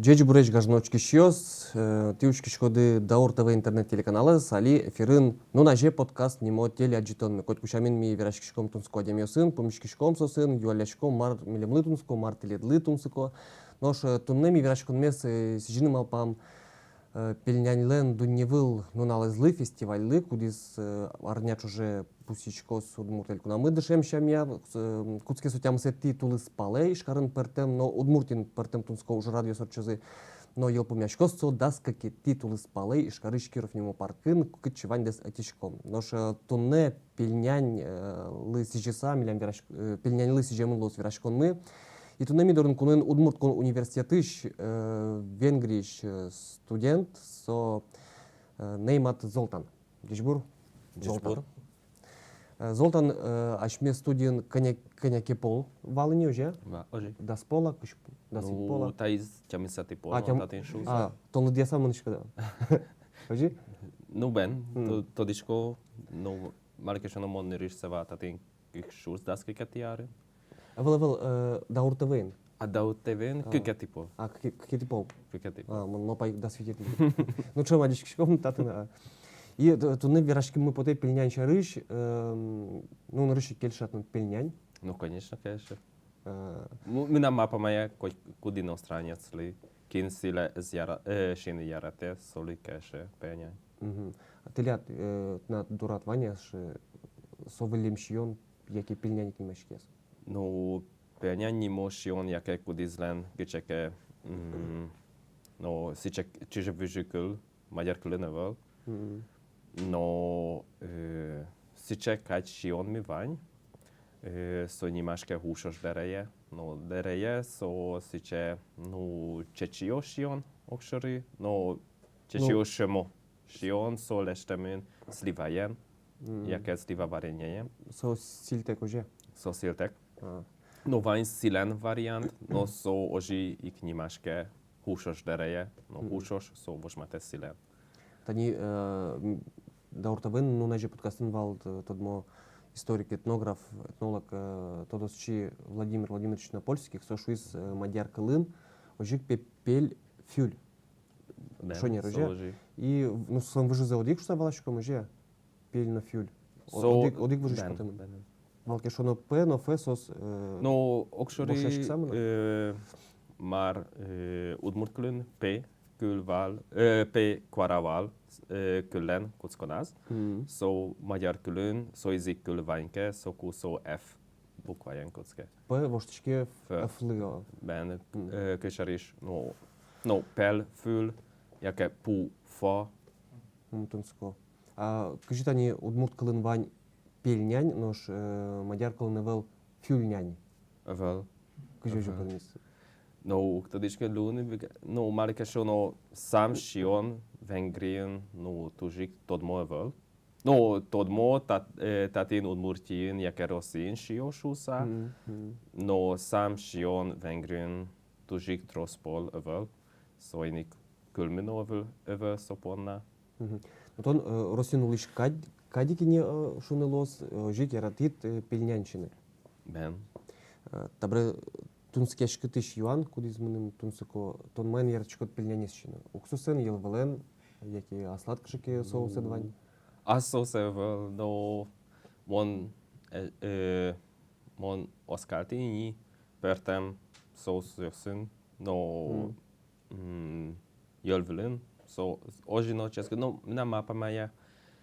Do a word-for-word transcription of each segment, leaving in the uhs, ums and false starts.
Ӟечбуресь, гажано учкисьёс, э, тӥ учкиськоды Даур ТВ интернет-телеканалэз. Али эфирын «Нуназе подкаст» нимо телеадӟытонмы. Котьку сямен ми вераськиськом тунсыко адямиосын, пумиськиськом соосын, юалляськом, мар милемлы тунсыко, мар тӥледлы тунсыко. Нош, э, туннэ ми вераськонмес, э, сӥзьыны малпам, э, пельняньлэн дунневыл нуналэзлы, фестивальлы, кудӥз, э, арня ӵоже пусйиськоз Удмурт Элькунамы дышем сямъя, э, кутске со тямысэтӥ тулыспалэ. Ижкарын пӧртэм но Удмуртиын пӧртэм тунсыко ужрадъёс ортчозы. Но йылпумъяськоз со дас кыкетӥ тулыспалэ Ижкарысь Киров нимо паркын, кытчы ваньдэс ӧтиськом. Нош, э, туннэ пельнянь, э, лы сӥзьыса, милям вераськ-, э, пельняньлы сӥземын луоз вераськонмы. И туннэ ми дорын куноын Удмурт кун университетысь, э, Венгриысь, э, студент, со, э, Неймат Золтан. Ӟечбур. Ӟечбур. Золтан. Э, Золтан, э, асьме студиын кӧня, кӧня ке пол вал ини, озьы-а? Ва, озьы. Дас пол-а, кызь, дас вить пол-а? Ну, таиз тямысэтӥ пол. А, тям-, татын шуса. А, тон лыдъяса мынӥськод-а? Озьы? Ну, бен, то-, тодӥсько, ну, мар ке шуоно, мон нырысь сява татын кык сюрс дас кыкетӥ арын. Ӧвӧл, ӧвӧл, э, Даур ТВ-ын. А, Даур ТВ-ын. А. Кыкетӥ пол. А, кыке-, кыкетӥ пол. Кыкетӥ пол. А, мон малпай дас витетӥ. Ну, ӵем адӟиськиськом татын, а. И т-, туннэ вераськеммы потэ пельнянь сярысь, эм, ну, нырысь ик, кельше-а тыныд пельнянь? Ну, конечно, кельше. Э. М-, мынам малпамея, коть куд иностранецлы, кин сӥль ӧз яра-, э, сиыны яратэ, солы кельше пельнянь. Мгм. А тӥляд, э, тынад дорад вань-а, э, со выллем сиён, яке пельнянь ик нимаське со? Ну, пельнянь нимо сиён яке кудӥзлэн кыӵе ке, м, ну, сыӵе чыжы-выжы кыл, мадьяр кылын ӧвӧл. Мгм. Но, э, сыӵе кадь сиёнмы вань, э, со нимаське хушош дэрее. Но дэрее со сыӵе, ну, чечыё сиён огшоры, но чечыё, ну, шӧмо сиён, со лэсьтэмын сливаен, мгм, яке слива вареньеен. Со сӥльтэк, озьы-а? Со сӥльтэк. А. Но вань сӥлен вариант, но со озьы ик нимаське хушош дэрее, но, мгм, хушош со возьматэ сӥлен. Тани, э, м, Даур ТВ-ын, «Нуназе» подкастын вал, э, тодмо историк, этнограф, этнолог, э, тодосчи Владимир Владимирович Напольских, со шуиз, э, мадьяр кылын озьы ик пе-, пель, фюль. Бен, шонер, со озьы-а? Озьы. И, ну, солэн выжызэ одӥг шуса валаськом, озьы-а? Пель но фюль. О-, со одӥг, одӥг выжысь потэмын. Бен, бен. Малы ке шуоно, п но ф соос, э, ну, огшоры, бошъяськыса мынэ, э, мар, э, удмурт кылын п кыл вал, э, п куара вал, э, кыллэн кутсконаз. Мгм. Со мадьяр кылын, со ик кыл вань ке, соку со ф букваен кутске. П воштӥське ф, ф-лы, о. Бен, мгм, э, кылсярысь, ну, ну, пель, фюль, яке пу, фо. Мгм, тунсыко. А кызьы тани удмурт кылын вань пельнянь, нош, э, мадьяр кылын ӧвӧл фюльнянь? Ӧвӧл. Кызьы озьы пӧрмиз? Ну, уг тодӥськы, луыны быгатэ. Ну, малы ке шуоно, сам сиён Венгриын, ну, туж ик тодмо ӧвӧл. Ну, тодмо тат-, э, татын Удмуртиын яке Россиын сиё шуса. Мгм, мгм. Но сам сиён Венгриын туж ик трос пол ӧвӧл. Соин ик кылмы но ӧвӧл, ӧвӧл со понна. Мгм. Ну, тон, э, Россиын улӥсь кадь, кадь ик ини, э, шуыны луоз, э, озьы ик яратӥд, э, пельнянь сиыны. Бен. Э, табере тунсыкъяськытӥсь юан, кудӥз мыным тунсыко: тон маин яратӥськод пельнянез сиыны? Уксусэн, йӧлвылэн, яке аслад кыӵе ке соусэд вань? Ас соусэ ӧвӧл, но мон, э, э, мон оскалтӥ ини пӧртэм соусъёсын, но, мгм, м, йӧлвылын со озьы но ческыт, но мынам малпамея,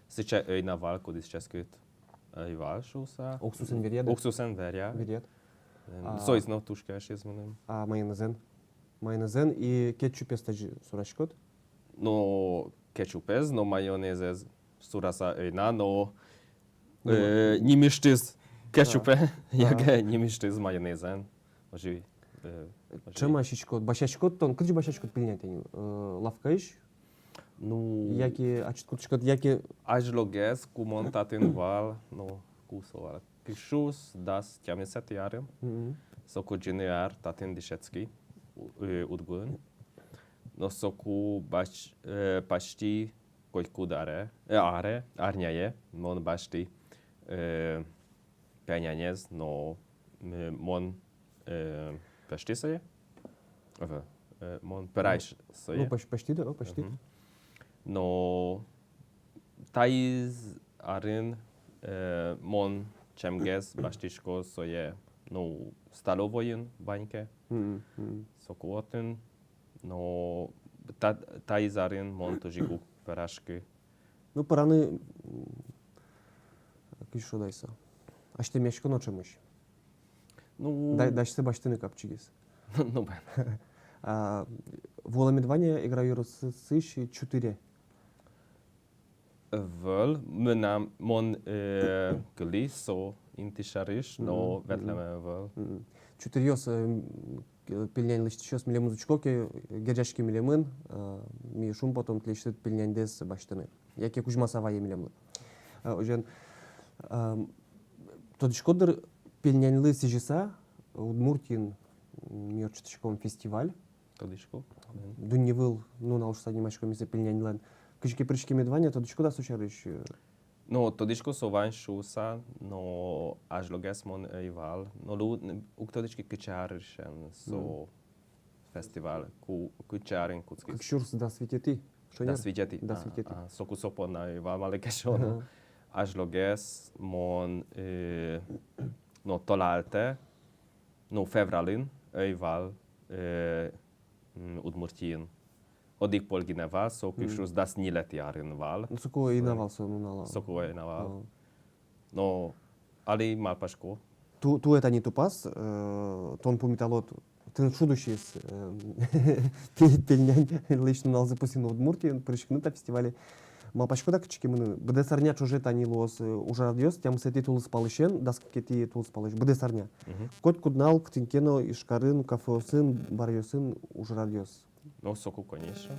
сыӵе ӧй на вал, кудӥз ческыт ӧй вал шуса. Уксусэн веръяд-а? Уксусэн веръя. Веръяд. М, а, соиз но туж кельшиз мыным. А майонезэн? Майонезэн и кетчупез тазьы сураськод? Но кетчупез но майонезэз сураса ӧй на, но, ну, э, нимысьтыз кетчупен, а, яке нимысьтыз майонезэн. Озьы, э, озьы. Ӵем-а сиськод, басьяськод тон, кытчы басьяськод пельнянь тани, э, лавкаысь? Ну, яке ачид кутӥськод, яке? Азьлогес, ку мон татын вал, ну, ку со вал, кык сюрс дас тямысэтӥ арын. Мгм. Соку ӝыны ар татын дышетски, у-, э, УдГУын. Но соку бач-, э, почти котькуд аре, э, аре, арняе мон басьтӥ, э, пельнянез, но, э, мон, э, пӧзьтӥ сое. Ӧвӧл. Э, мон пӧрай сое. Ну, пӧсь-, пӧсьтӥд, о, пӧсьтӥд. Мгм. Но таиз арын, э, мон ӵемгес басьтӥсько сое, ну, Столовойын вань ке. Мгм, мгм. Соку отын, но та-, таиз арын мон туж ик уг пӧраськы. Ну, пӧраны, м, кызьы шуод ай со. Азьтэмъяськон ӵемысь. Ну. Да-, дасьсэ басьтыны капчигес. Ну, бен. А, вуылэмед вань-а Эгра ёросысь Чутыре? Ӧвӧл, мынам, мон, э, кылӥ со инты сярысь, но ветлэме ӧвӧл. Мгм. Чутыръёс, э, м, к-, пельнянь лэсьтӥсьёс милемыз учко ке, герӟаське милемын, э, ми шумпотом тӥлесьтыд пельняньдэс басьтыны. Яке кузьмаса вае милемлы. Э, озьыен, эм, тодӥськод дыр, пельняньлы сӥзьыса Удмуртиын, м, ми ортчытӥськом фестиваль. Тодӥсько. Дунневыл нунал шуыса нимаськом ми сое пельняньлэн. Кызьы ке пыриськемед вань-а, тодӥськод-а со сярысь? Ну, тодӥсько со вань шуыса, но азьлогес мон ӧй вал. Но лу-, уг тодӥськы, кыӵе арысен со фестиваль, ку-, кыӵе арын кутскиз. Кык сюрс дас витетӥ, шонер? Дас витетӥ. Дас витетӥ. А, а, соку со понна ӧй вал, малы ке шуоно. Ага. Азьлогес мон, э, но толалтэ, ну, февралын ӧй вал, э, м, Удмуртиын. Одӥг пол гинэ вал, со кык сюрс дас ньылетӥ арын вал. Ну, соку ӧй на вал со нунал. Соку ӧй на вал. А. Но али малпасько. Ту-, туэ тани тупаз, э, тон пумиталод, тынад шудӥсез, э, пе-, пельняньлэсь нуналзэ пусйыны Удмуртиын, пыриськыны та фестивале. Малпаськод-а, кытчы ке мыныны? Быдэс арня ӵоже тани луоз, э, ужрадъёс, тямысэтӥ тулыспалысен дас кыкетӥ тулыспалысь, быдэс арня. Мгм. Котькуд нунал кытын ке но Ижкарын, кафеосын, баръёсын ужрадъёс. Но соку, конечно,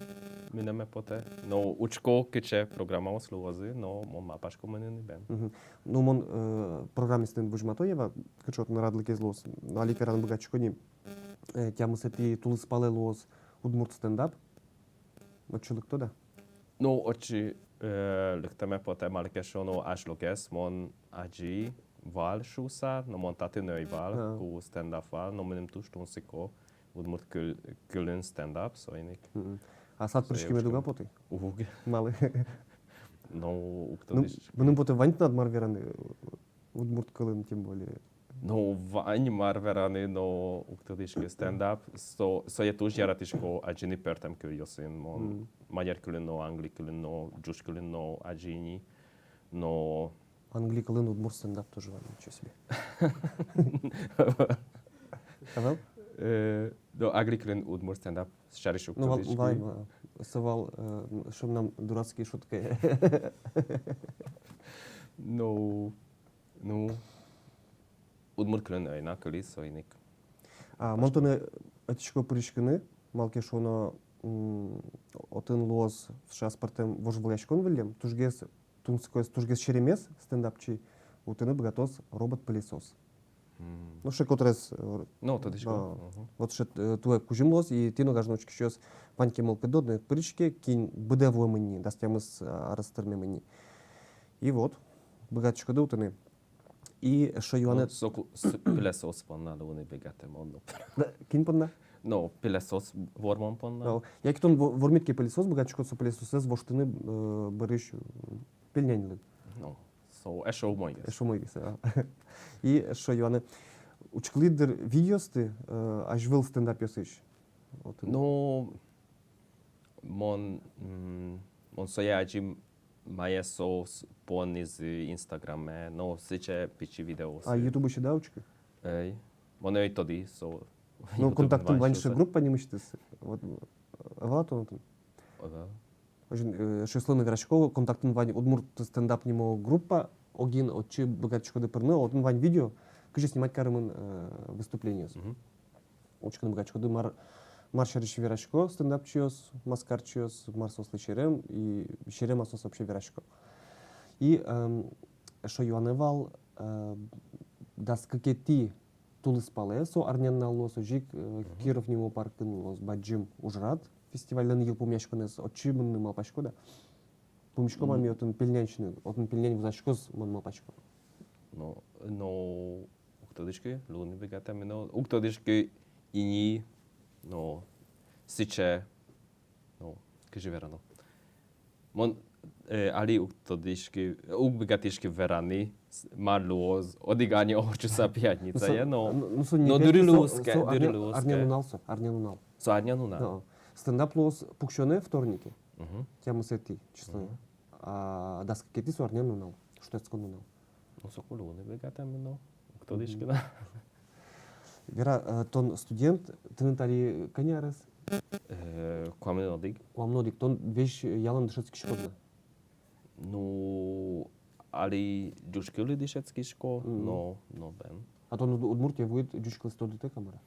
мынэме потэ. Но учко, кыӵе программаос луозы, но мон малпасько мыныны бен. Мгм. Ну, мон, э, программаез тыныд возьмато, Ева, кыӵе отын радлыкез луоз. Но али вераны быгатӥсько ни, э, тямысэтӥ тулыспалэ луоз удмурт стендап. Отчы лыктод-а? Ну, отчы, э, лыктэме потэ, малы ке шуоно, азьлогес мон адӟи вал шуыса, но мон татын ӧй вал, а, ку стендап вал, но мыным туж тунсыко удмурт кыл-, кылын стендап, соин ик. Мгм. А аслад пыриськемед уг-а поты? Уг. Малы? Ну, уг тодӥськы. Мыным потэ, вань тынад мар вераны, удмурт кылын, тем более. Ну, вань мар вераны, но уг тодӥськы, стендап, со-, сое туж яратӥсько адӟыны пӧртэм кылъёсын, мон, мгм, мадьяр кылын но, англи кылын но, ӟуч кылын но адӟи ни, но Англи кылын удмурт стендап тоже вань, ничего себе. Ӧвӧл? Э, но англи кылын удмурт стендап сярысь уг тодӥськы. Ну, вал, вал, вал. Со вал, э, шуом, мынам дурацкий шутка. Ну, ну, удмурт кылын ӧй на кылы, соин ик. А, мон тонэ ӧтисько пыриськыны, малы ке шуоно, м, отын луоз сыӵе аспӧртэм вожвылъяськон выллем, тужгес тунсыкоез, тужгес серемес стендапчи утыны быгатоз робот-пылесос. Мгм. Ну, сыӵе, котырес, э, ну, тодӥсько. Да. Мгм. Вот сыӵе, э, туэ кузьым луоз, и тӥ но, гажано учкисьёс, вань ке мылкыдды, но пыриське, кин быдэ вуэмын ни, дас тямыс, а, арес тырмемын ни. И вот, быгатӥськоды утыны. И эшшо юаны. Ну, соку с-, пылесос понна луыны быгатэ мон но. Да, кин понна? Ну, пылесос вормон понна. О, яке тон во-, вормид ке пылесос, быгатӥськод со пылесосэз воштыны, э, бӧрысь, м, пельняньлы. Ну, со эшшо умойгес. Эшшо умойгес, а. И эшшо юаны. Учкылӥд дыр видеосты, э, азьвыл стендапъёсысь? Вот. Ну, мон, м, мон сое адӟи, мае соос понӥзы Инстаграме, но сыӵе пичи видеосы. А Ютубысь ӧд учкы? Эй, мон ӧй тоды со. Ну, Ютубын Контактын вань сыӵе группа нимысьтыз. Вот, э, ӧвӧл-а тон отын? Ӧвӧл. Озьы, э, эшъёслы но верасько, Контактын вань удмурт стендап нимо группа, огин, отчы быгатӥськоды пырыны, отын вань видео, кызьы снимать каремын, э, выступлениос. Мгм. Учкыны быгатӥськоды, мар, мар сярысь верасько стендапчиос, маскарчиос, мар соослы серем, и серем-а соос вообще верасько. И, эм, эшшо юаны вал, э, дас кыкетӥ тулыспалэ, со арнянунал луоз, озьы ик, э, мгм, Киров нимо паркын луоз бадӟым ужрад, фестивальлэн йылпумъяськонэз, отчы мыныны малпаськод-а? Пумиськом-а ми отын пельнянь сиыны, отын пельнянь вузаськоз, мон малпасько. Но, но уг тодӥськы, луыны быгатэ-а, но уг тодӥськы ини, но сыӵе, ну, кызьы верано. Мон, э, али уг тодӥськы, уг быгатӥськы вераны, с-, мар луоз, одӥг арня ортчыса пятницае, но, ну, со, но, ну, со но не дыры пятница, луоз ке, со дыры арня, луоз арня ке. Нунал со, арня нунал. Со арня нунал. Да. Стендап луоз пуксёнэ вторнике. Мгм. Тямысэтӥ числое. Мгм. А дас кыкетӥ со арня нунал. Шутэтскон нунал. Ну, соку луыны быгатэ мыно. Уг тодӥськы на. Вера, э, тон студент, тыныд али кӧня арес? Э, куамын одӥг. Куамын одӥг. Тон весь ялан дышетскиськод на? Ну, али ӟуч кылы дышетскисько, мгм, но, но бен. А тон уд-, Удмуртие вуид ӟуч кылэз тодытэк-а, мар-а?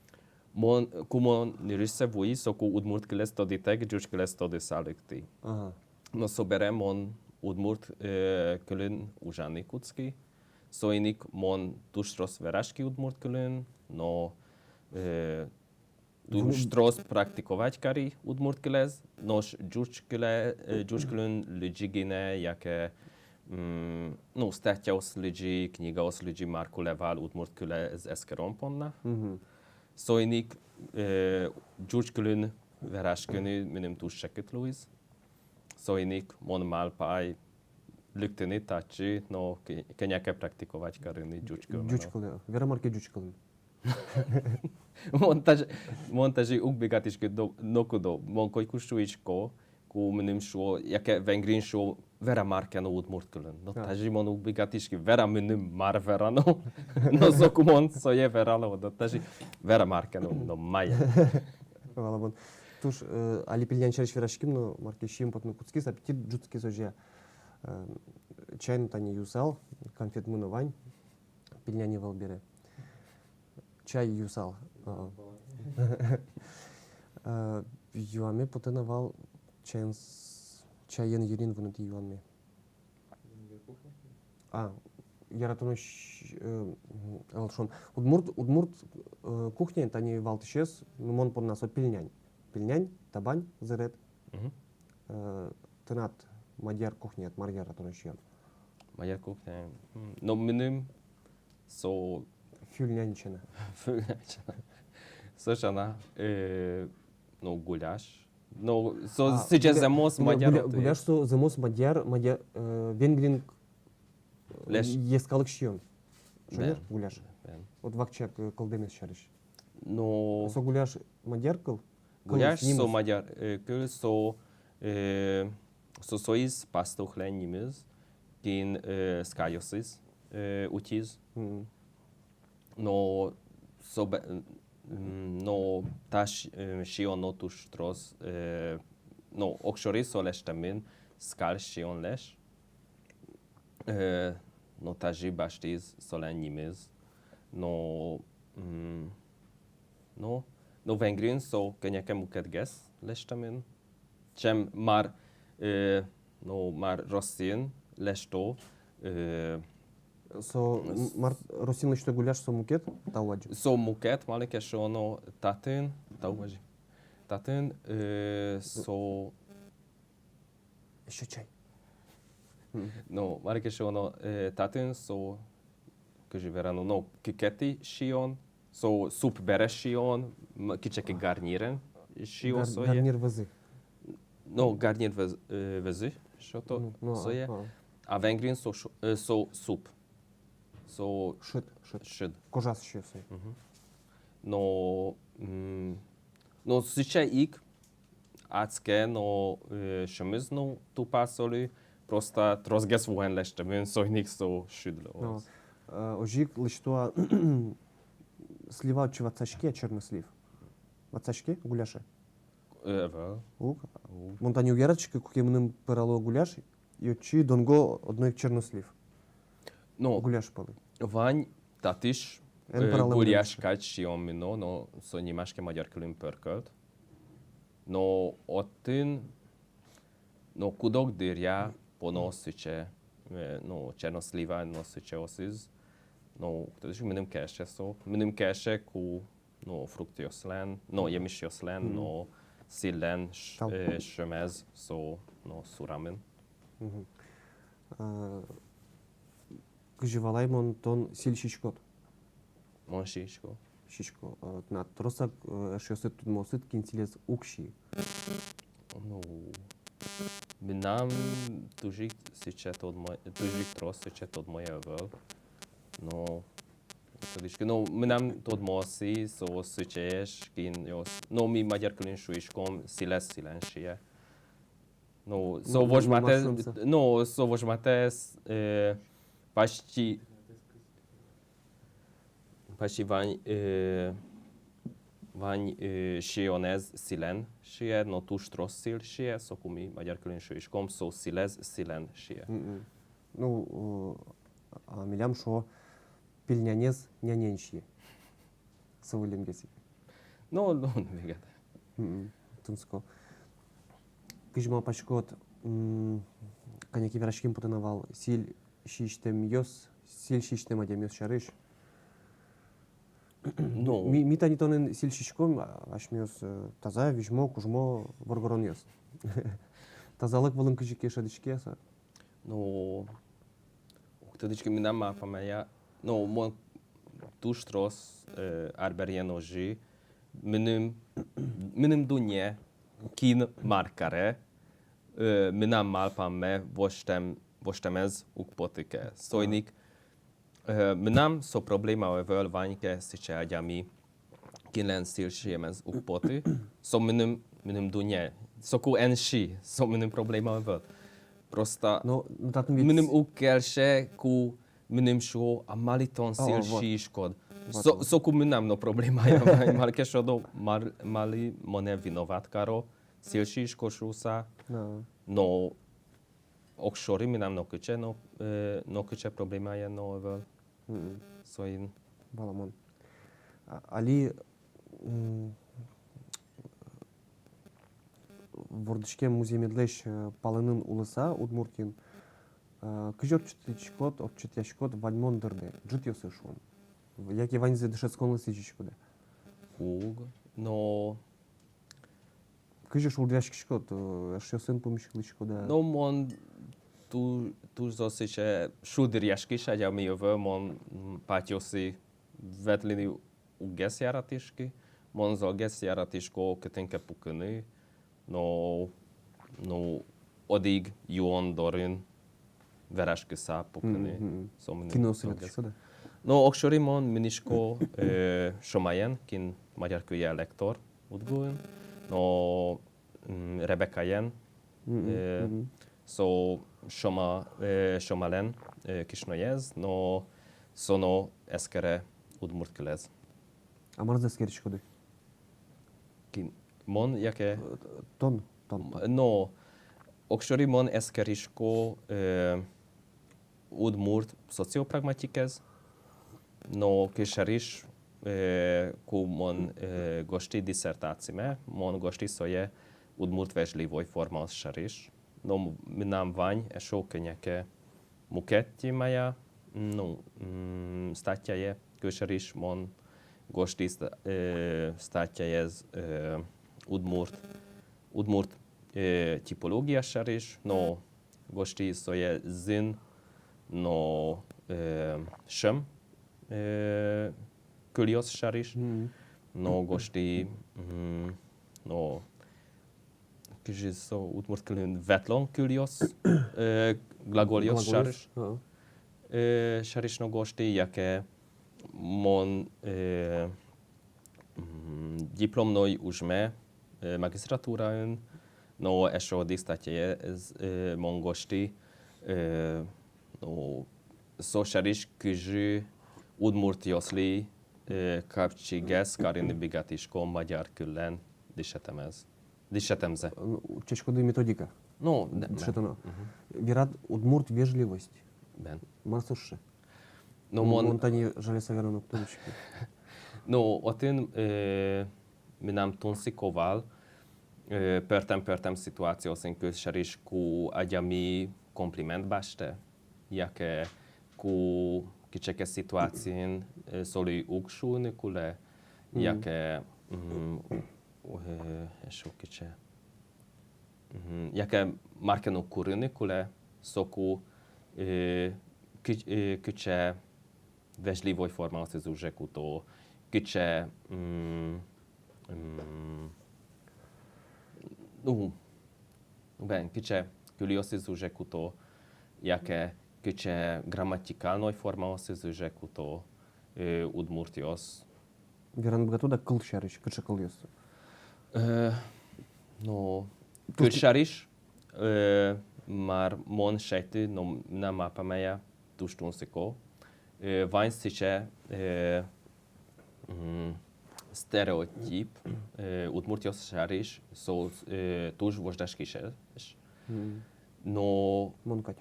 Мон, ку мон нырысьсэ вуи, соку удмурт кылэз тодытэк, ӟуч кылэз тодыса лыктӥ. Ага. Но собере мон удмурт, э, кылын ужаны кутски. Соин ик мон туж трос вераськи удмурт кылын, но, э, туж трос практиковать кари удмурт кылэз, нош ӟуч кылэ-, э, ӟуч кылын лыдӟи гинэ, яке, м, ну, статьяос лыдӟи, книгаос лыдӟи, мар кулэ вал удмурт кылэз эскерон понна. Мгм. Соин ик, э, ӟуч кылын вераськыны мыным туж секыт луиз. Соин ик мон малпай лыктыны татчы но кӧ-, кӧня ке практиковать карыны ӟуч кылын. Ӟуч кылын. Вера, мар ке ӟуч кылын. Мон тазьы, мон тазьы уг быгатӥськы до-, нокудо. Мон котьку шуисько, ку мыным шуо, яке Венгриын шуо, вера мар ке но удмурт кылын. Но тазьы мон уг быгатӥськы, вера мыным мар верано. Но соку мон сое верало, но тазьы вера мар ке но, но мае. Валамон. Туж, э, али пельнянь сярысь вераським, но мар ке сиён потыны кутскиз, аппетит ӝутскиз, озьы. Э, чай но тани юысал, конфетмы но вань, пельнянь ӧвӧл бере. Чай юысал. А. Э, юаме потэ на вал чаен с-, чаен йырин вунэтӥ юанме. А, яратоно с-, э, ӧвӧл шуом. Удмурт, удмурт, э, кухняын тани валтӥсез, ну, мон понна со пельнянь. Пельнянь, табань, зэрет. Мгм. Э, тынад мадьяр кухняяд мар яратоно сиён? Мадьяр кухняяд. М, но мыным со... Фюльнянь сяна. Фюльнянь сяна. Со сяна, э, но гуляш. Но со... А, сыӵе гуля-, зэмос гуля-, мадьяр гуля-, отысь. Гуляш со зэмос мадьяр, мадья-, э, Венгриын, э, лэсь-, йӧскалык сиён. Шонер? Бен. Гуляш. Бен. Вот вакчияк, э, кылдэмез сярысь. Но со гуляш мадьяр кыл? Гуляш со мадьяр, э, кыл, со, э, со соиз пастухлэн нимыз, кин, э, скалъёсыз, э, утиз. Мгм. Но со бе-, м, но та с-, э, сиёно туж трос, э, но огшоры со лэсьтэмын скал сиёнлэсь. Э, но тазьы басьтӥз солэн нимыз. Но, м, но, но Венгриын со кӧня ке мукетгес лэсьтэмын. Чем мар, э, но мар Россиын лэсьто, э, со с-, м-, мар Россиын лэсьто гуляш, со мукет, тау адӟо. Со мукет, малы ке шуоно татын, тау адӟо. Татын, э, со Ещё чай. Мгм. Но мар ке шуоно, э, татын со, кызьы верано, но кыкетӥ сиён, со суп бере сиён, м, кыӵе ке гарнирен сиён. Гар-, сое. Гарнир вӧзы. Но гарнир вӧз-, э, вӧзы, что-то. Ну, ну, сое. А, а. А Венгриын со ш-, э, со суп. Со шыд, шыд. Шыд. Кожаз сиё сое. Мгм. Но, м, но сыӵе ик адске но, э, шӧмыз но тупа солы, просто тросгес вуэн лэсьтэмын, соин ик со шыд луоз. Но, э, озьы ик лэсьто-а слива отчы ватсаське-а, чернослив? Ватсаське гуляше? Э, ӧвӧл. Уг? Уг. Мон тани уг яратӥськы, куке мыным пӧрало гуляш, и отчы донго одно ик чернослив. Но гуляш пӧлы. Вань татысь, эн, э, пӧралэ гуляш мыным кадь сиён мыно, но со нимаське мадьяр кылын пӧркылт. Но отын, но куд-ог дыръя поно сыӵе, э, но чернослива но сыӵеосыз. Но, то есть, мыным кельше со, мыным кельше, ку но фруктъёслэн, но емышъёслэн, но сӥльлэн ш-, э, шӧмез со но сурамын. Мгм. А, кызьы валай мон, тон сӥль сиськод? Мон сисько. сисько, э, тынад тросак, э, эшъёсыд, тодмоосыд, кин сӥлез уг сиы? Ну, мынам туж ик сыӵе тодмо, туж ик трос сыӵе тодмое ӧвӧл. Но, тодӥсько, но мынам тодмоосы, соос сыӵеесь, кинъёс. Но ми мадьяр кылын шуиськом, сӥлез сӥлен сие. Ну, со, ну, возьматэ, ну, мар шуом со? Ну, со возьматэ, э, почти, почти вань, э, вань, э, сиёнэз сӥлен сие, но туж трос сӥль сие, соку ми мадьяр кылын шуиськом, со сӥлез сӥлен сие. Мгм. Ну, э, а милям шуо, пельнянез нянен сие. Со выллем гес ик. Ну, ну, бегат. Мгм. Тунсыко. Кызьы малпаськод, м, кӧня ке вераськем потэ на вал сӥль сиистэмъёс, сӥль сиисьтэм адямиос сярысь. Ну. Ми, ми тани тонэн сӥль сиськом, а, асьмеос, э, таза, визьмо, кужмо воргоронъёс. Тазалык вылын кызьы ке шӧдӥське со. Ну, уг тодӥськы, мынам малпамея, ну, мон туж трос, э, арбериен озьы, мыным, мыным дунне, кин мар каре, э, мынам малпамме воштэм, воштэмез уг поты ке. Соин ик, э, мынам со проблема ӧвӧл, вань ке сыӵе адями, кинлэн сӥль сиемез уг поты, со мыным, мыным дунне. Соку эн си, со мыным проблема ӧвӧл. Просто, ну, ну, татын ведь мыным уг кельше, ку мыным шуо, а малы тон сӥль сииськод. Вот. Со-, вот. Соку мынам но проблемая вань, мар ке шуод, мар-, малы монэ виноват каро, сӥль сиисько шуыса. Да. Но огшоры мынам нокыӵе но, э, нокыӵе проблемая но ӧвӧл. Мгм. Соин. Валамон. А, али, м, вордӥськем музъемедлэсь, э, палэнын улыса Удмуртиын, э, кызьы ортчытӥськод, ортчытъяськод ваньмон дырдэ, ӝытъёсы шуом? Яке ваньзэ дышетсконлы сӥзиськод-а? Уг, но Кызьы шулдыръяськиськод, э, эшъёсын пумиськылӥськод-а? Но мон ту-, туж зол сыӵе шулдыръяськись адями ӧвӧл, мон, м, патьёсы ветлыны уггес яратӥськы, мон золгес яратӥсько кытын ке пукыны, но, ну, одӥг юон дорын вераськыса пукыны. Мгм, мгм. Со мыным. Кинъёсыз ветлӥськод-а? Но огшоры мон мынӥсько, э, Шомаен, кин мадьяр кылъя лектор УдГУын, но, м, Ребекаен, мгм, э, мгм, со Шома, э, Шомалэн, э, кышноез, но со но эскере удмурт кылэз. А марзэ эскериськоды? Кин? Мон яке? Э, тон, тон, тон. Но огшоры мон эскерисько, э, удмурт социопрагматикез, но кылсярысь, э, ку мон, э, гожтӥ диссертациме, мон гожтӥ сое удмурт вежливой формаос сярысь. Но м-, мынам вань эшшо кӧня ке мукет темая, ну, м, статьяе, кылсярысь, мон гожтӥ ста-, э, статьяез, э, удмурт, удмурт, э, типология сярысь, но гожтӥ сое зын но, э, шӧм, э, кылъёс сярысь, мгм, но гожтӥ, м, но кызьы со удмурт кылын ветлон кылъёс, э, глаголъёс. Глаголъёс сярысь. Ага. Э, сярысь но гожтӥ, яке мон, э, м, дипломной ужме, э, магистратураын, но эшшо одӥг статьяез, э, мон гожтӥ, э, но со сярысь, кызьы удмуртъёслы, э, капчигес карыны быгатӥсько мадьяр кыллэн дышетэмез. Дышетэмзэ. Ну, учкиськоды методика. Ну, да, да. Дышетоно. Мгм. Верад удмурт вежливость. Бен. Мар со сыӵе? Ну, мон, мон тани жаляса верано, уг тодӥськы. Ну, отын, э, мынам тунсыко вал, э, пӧртэм-пӧртэм ситуациосын, кылсярысь, ку адями комплимент басьтэ, яке ку кыӵе ке ситуациын, э, солы уг шуыны кулэ, мгм, яке, м, э, эшшо кыӵе, м, яке мар ке но курыны кулэ, соку, э, кы-, э, кыӵе вежливой формаосыз уже куто, кыӵе, м, м, ну, бен, кыӵе кылъёсыз уже куто, яке кыӵе грамматикальной формаосыз уже куто, э, удмуртъёс. Вераны быгатод-а кыл сярысь, кыӵе кылъёс? Э, ну, туж кыл сярысь, э, мар мон шӧдӥ, но мынам малпамея туж тунсыко. Э, вань сыӵе, э, м, стереотип, э, удмуртъёс сярысь, со, э, туж вождэс кисьтэ. Мгм. Но мон кадь.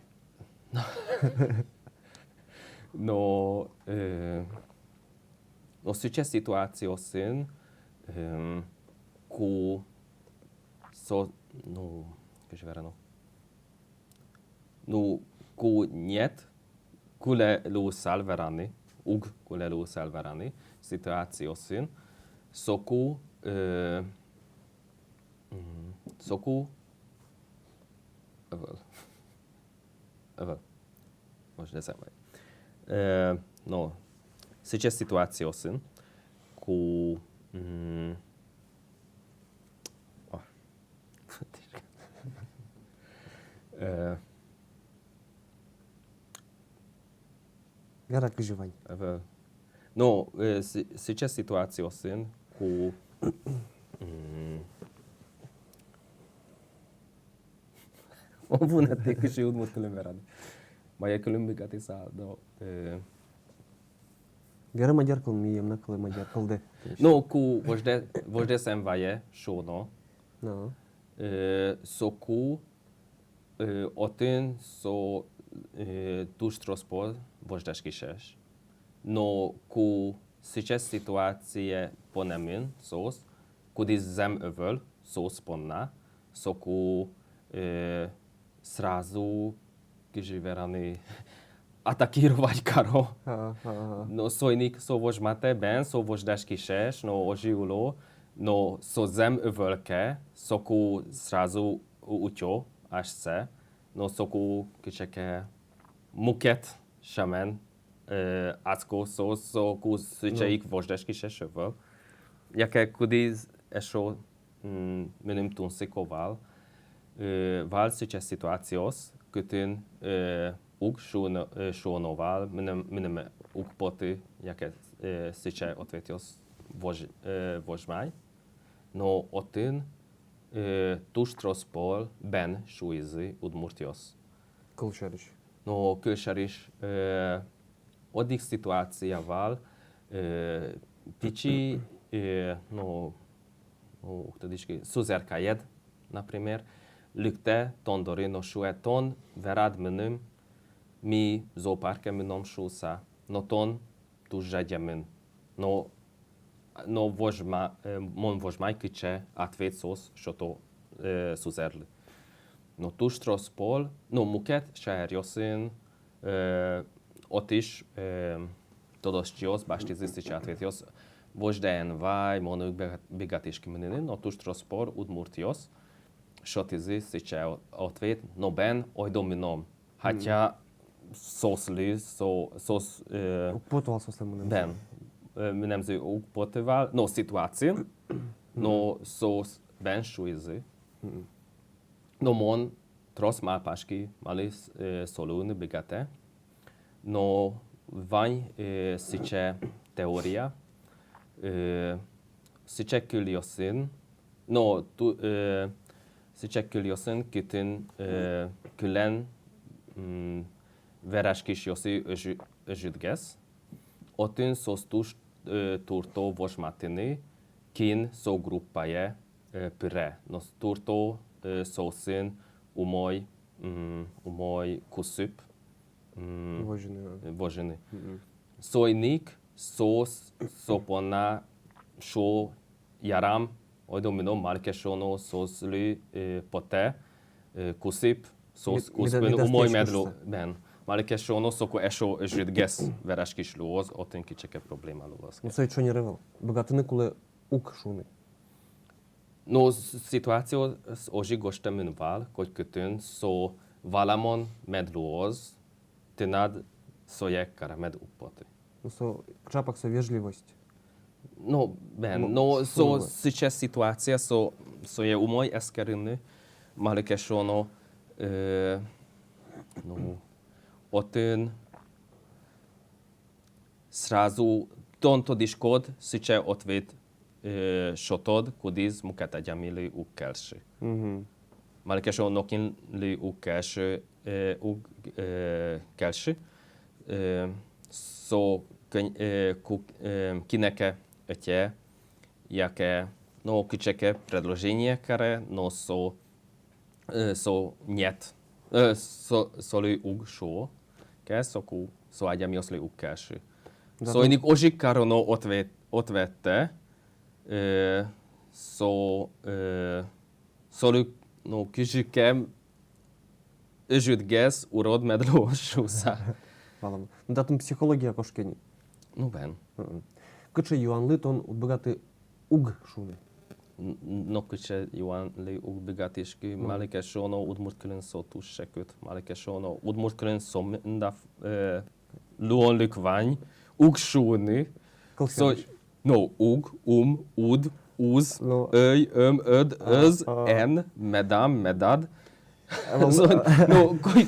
Но, э, но сыӵе ситуациосын, эм, ку со, ну, кызьы верано. Ну, ку нет, кулэ луысал вераны, уг кулэ луысал вераны ситуациосын, соку, э, м, соку, ӧвӧл. Ӧвӧл. Может, не самое. Э, но сыӵе ситуациосын, ку, м, о. Э, Яра, кызьы вань. Ӧвӧл. Но, э, сы-, сыӵе ситуациосын, ку, м, О, вунэтӥ, кызьы удмурт кылын вераны. Мае кылын быгатӥсько, но, э, Гера мадьяр кыл, мием на кылэ мадьяр кылдэ. Ну, ку вождэ-, вождэс эн вае шуоно. Ну. Э, соку, э, отын со, э, туж трос пол вождэс кисьтэсь. Но ку сыӵе ситуацие понэмын соос, кудӥз зэм ӧвӧл соос понна, соку, э, сразу, кызьы вераны, атакировать каро. Ага, ага. Но соин ик со возьматэ, бен, со вождэс кисьтэсь, но озьы уло, но со зэм ӧвӧл ке, соку сразу у-, утё асьсэ, но соку кыӵе ке мукет сямен, э, адско со, соку сыӵе ик вождэс кисьтэсь ӧвӧл. Яке кудӥз эшшо, м, мыным тунсыко вал, э, вал сыӵе ситуациос, кытын, э, уг шуоно, э, шуоно вал, мыным, мыным уг поты, яке, э, сыӵе ответъёс вож-, э, возьмай. Но отын, э, туж трос пол бен шуизы удмуртъёс. Кыл сярысь. Но кыл сярысь, э, одӥг ситуация вал, э, пичи, э, но, но, уг тодӥськы, сузэркаед, например, лыктэ тон доры но шуэ: «Тон верад мыным, ми зоопарке мыном шуыса, но тон туж жадемын». Но, но возьма-, э, мон возьмай, кыӵе ответ соос сёто, э, сузэрлы. Но туж трос пол, но мукет шаеръёсын, э, отысь, э, тодосчиос басьтӥзы сыӵе ответъёс: «Вождэ эн вай, мон уг быга-, быгатӥськы мыныны», но туж трос пол удмуртъёс сётӥзы сыӵе о-, ответ: «Но бен, ойдо мыном». Хотя соослы, со-, соос, э, уг поты вал соослы мынэмзы. Бен, э, мынэмзы уг поты вал, но ситуациын, но соос бен шуизы. Мгм. Но мон трос малпаськи, малы с-, э, со луыны быгатэ. Но вань, э, сыӵе теория, э, сыӵе кылъёсын, но ту-, э, сыӵе кылъёсын, кытын, э, кылэн, м, вераськисьёссы ӧжы-, ӧжытгес. Отын соос туж, э, турто возьматыны, кин со группае, э, пыре. Но с-, турто, э, соосын умой, м, умой кусып, м, возьыны, а? Возьыны. Мгм. Соин ик соос со понна шуо: «Ярам, ойдо мыном», малы ке шуоно соослы, э, потэ, э, кусып, соос куспын умой мед луо, бен. Малы ке шуоно соку эшшо ӧжытгес вераськись луоз, отын кыӵе ке проблема луоз. Ну, со ик шонер ӧвӧл. Быгатыны кулэ уг шуыны. Но с-, ситуация озьы гожтэмын вал, котькытын со валамон мед луоз, тынад сое карамед уг поты. Ну, со, чапак со вежливость. Но, бен, но со сыӵе ситуация, со, сое умой эскерыны, малы ке шуоно, э, ну, отын сразу тон тодӥськод сыӵе ответ, э, сётод, кудӥз мукет адямилы уг кельшы. Мгм. Малы ке шуоно, нокинлы уг кельшы, э, уг, э, кельшы, э, со кин-, э, ку-, э, кинэ ке ӧте, яке, но, кыӵе ке предложение каре, но со, э, со нет, э, со, солы уг шуо ке, соку со адямиослы уг кельшы. Зато соин ик озьы ик кароно ответ, ответ, э, со, э, солы, ну, кызьы ке ӧжытгес, урод мед луоз шуыса. Валам. Ну, татын психология кошке ни. Ну, бен. Мгм. Кыӵе юанлы тон уд быгаты уг шуыны? Н-, н-, нокыӵе юанлы уг быгатӥськы, мгм, малы ке шуоно удмурт кылын со туж секыт, малы ке шуоно удмурт кылын со мында, э, луонлык вань уг шуыны. Кылсярысь? Со-, но, уг, ум, уд, уз, но, ӧй, ӧм, ӧд, а, ӧз, а, эн, медам, медад. А, вал-, со-, но, кой-,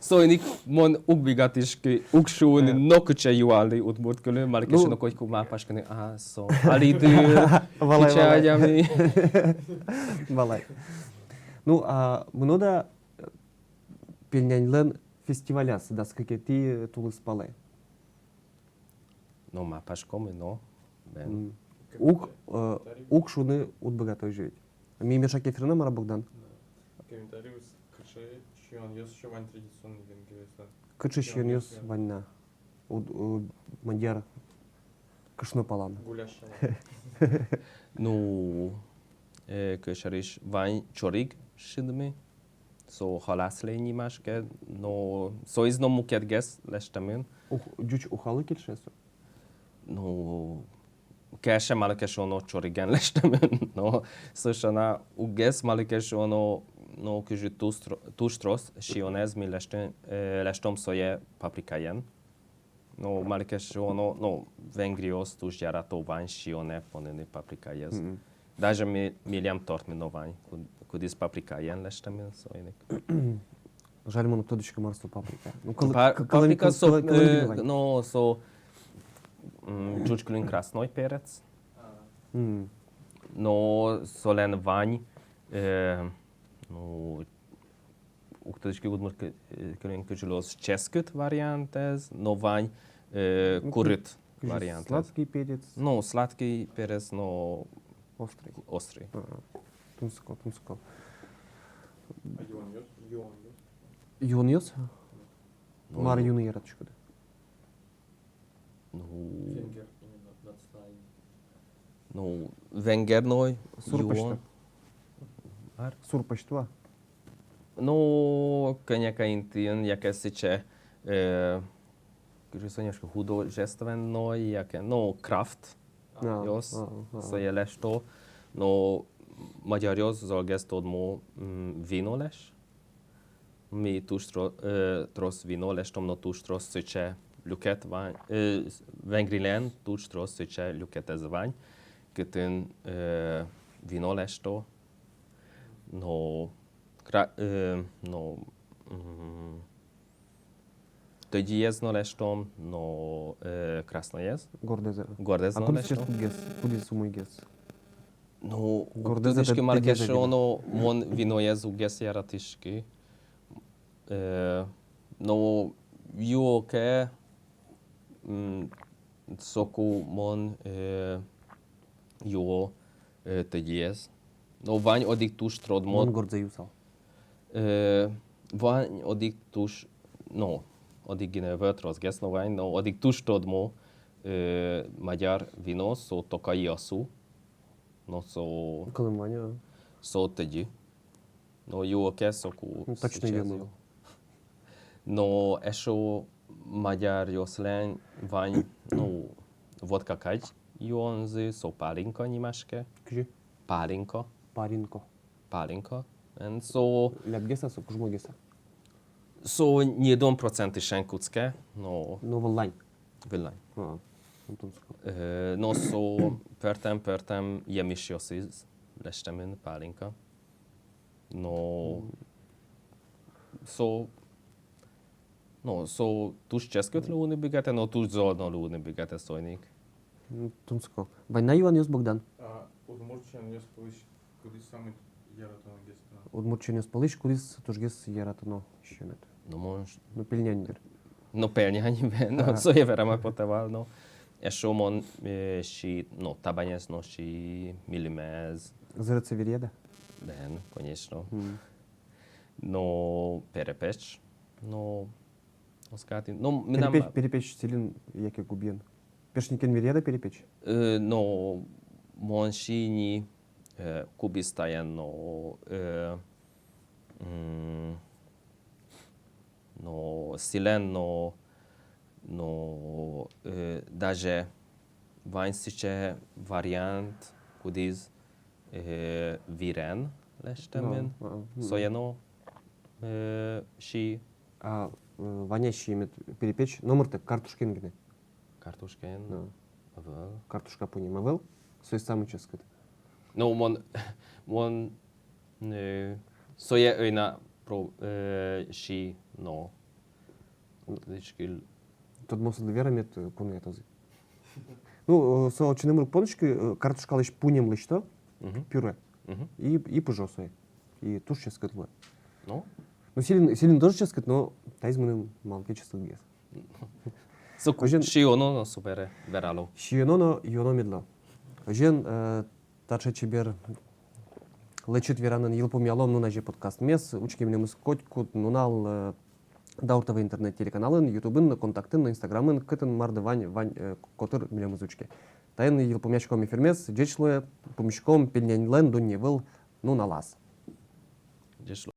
соин ик мон уг быгатӥськы уг шуыны, э, нокыӵе юанлы удмурт кылын, малы ке шуоно, ну, котьку малпаськыны, а, со, али ты, валай, кыӵе, валай, адями. Валай. Ну, а мынод-а, э, пельняньлэн фестиваляз дас кыкетӥ тулыспалэ? Но, малпаськом ини, но, бен. М. Уг, э, уг шуыны уд быгаты, озьы ведь? Ми меӵак эфирын-а, мар-а, Богдан? Да. Комментариос, кыӵе сиёнъёс ещё вань традиционный Венгрияса? Кыӵе сиёнъёс вань на? Уд-, у, мадьяр кышнопалан. Гуляш. Ну, э, кылсярысь, вань чорыг шыдмы. Со халаслы нимаське, но соиз но мукетгес лэсьтэмын. Ух, ӟуч ухалы кельше со? Ну, кельше, малы ке шуоно, чорыген лэсьтэмын, но со сяна уггес, малы ке шуоно, но кызьы туж тро-, туж трос сиёнэз ми лэсьтэ-, э, лэсьтом сое паприкаен. Но, малы ке шуоно, но, венгриос туж ярато вань сиёнэ поныны паприкаез. Мгм. Даже ми-, милям тортмы но вань, ку-, кудӥз паприкаен лэсьтэмын, соин ик. Жаль, мон уг тодӥськы, мар со паприка. Ну, кыл-, па-, к-, кылын-, паприка кыл-, со, кылын-, кылын-, э, вань. Но со, м, ӟуч кылын красной перец. Мгм. Но солэн вань, э, ну, уг тодӥськы, удмурт кы-, э, кылын кызьы луоз, ческыт вариантэз, но вань, э, ну, курыт кызьы вариантэз. Сладкий перец. Ну, сладкий перец, но острый. Острый. Ага. Тунсыко, тунсыко. А юонъёс? Юонъёс? Юонъёс? Ну, мар ю-, юыны яратӥськоды? Ну. Венгер, именно, национальный. Ну, венгер но. Сур юон. Пӧзьто. Мар? Сур пӧзьто-а? Ну, кӧня ке интыын, яке сыӵе, э, кызьы со нимаське, художественной, яке, ну, крафт. А, ёс, а, а, сое лэсьто. Но мадьяръёс золгес тодмо, м, винолэсь. Ми туж тро-, э, трос вино лэсьтом, но туж трос сыӵе люкет вань, э, с-, Венгрилэн туж трос сыӵе люкетэз вань, кытын, э, вино лэсьто, но кра-, э, но, м, тӧдьыез но лэсьтом, но, э, красноез. Гордэз. Гордэз но лэсьтом. А кудӥз ческытгес, кудӥз умойгес? Ну, уг тодӥськы, мар ке шуоно, мон виноез уггес яратӥськы. Э, но юо ке, м, соку мон, э, юо, э, тӧдьыез. Но вань одӥг туж тодмо. Мон гордзэ юысал. Э, вань одӥг туж, но, одӥг гинэ ӧвӧл, тросгес но вань, но одӥг туж тодмо, э, мадьяр вино, со Токай Ясу. Но со... Кылын вань-а? Со тӧдьы. Но юо ке, соку... Ну, точно сыӵе юо. Но эшшо мадьяръёслэн вань, ну, водка кадь юонзы, со палинка нимаське. Кызьы? Палинка. Палинка. Палинка. Эн со... Лябгес-а со, кужмогес-а? Со ньыльдон процентысен кутске, но... Но выллань. Выллань. А. Тунсыко. Э, но со пӧртэм, пӧртэм емышъёсыз лэсьтэмын палинка. Но со, но со туж ческыт луыны быгатэ, но туж зол но луыны быгатэ соин ик. М, тунсыко. Вань на юанъёс, Богдан? А удмурт сиёнъёс пӧлысь кудӥз самой яратоногес тынад? Удмурт сиёнъёс пӧлысь кудӥз тужгес яратоно сиёнэд? Ну, мон ш- Ну, пельнянь, дыр. Ну, пельнянь, бен, ну, сое вераме потэ вал, но эшшо мон, э, сии, ну, табанез но сии, мильымез. Зырыдсэ веръяд-а? Бен, конечно. Мгм. Но перепеч, но оскалтӥ, но мынам... Перепеч, перепеч сӥлен яке губиен? Пешникен веръяд-а перепеч? Э, но мон сии ни, э, кубистаен но, э, м, но сӥлен но, но, э, даже вань сыӵе вариант, кудӥз, э, вирен лэсьтэмын. Но, а, мгм. Сое но, э, сии. А, э, вань-а сиемед перепеч, номыртэк, картошкаен гинэ? Картошкаен? Да. Ӧвӧл. Картошка пунем ӧвӧл, сое самой ческыт. Ну, мон, мон, э, сое ӧй на про-, э, сии но. М. Личкил. Тодмосылы вера, мед, э, пуны ятозы. Ну, э, со чынэмыр понӥське, э, картошкалэсь пунем лэсьто, мгм, пюре. Мгм. И, и пыжо сое. И туж ческыт луэ. Ну? Ну, сӥлен, сӥлен тоже ческыт, но таиз мыным малы ке ческытгес. Соку озьыен, сиёно но собере верало. Сиёно но юоно мед луоз. Озьыен, э, таӵе чебер лэчыт веранэн йылпумъялом «Нуназе» подкастмес. Учке милемыз котькуд нунал, э, Даур ТВ интернет-телеканалын, Ютубын, Контактын, Инстаграмын, кытын мар да вань, вань, э, котыр милемыз учке. Таин йылпумъяськом эфирмес, ӟеч луэ, пумиськом пельняньлэн дунне выл нуналаз. Ӟеч луэ.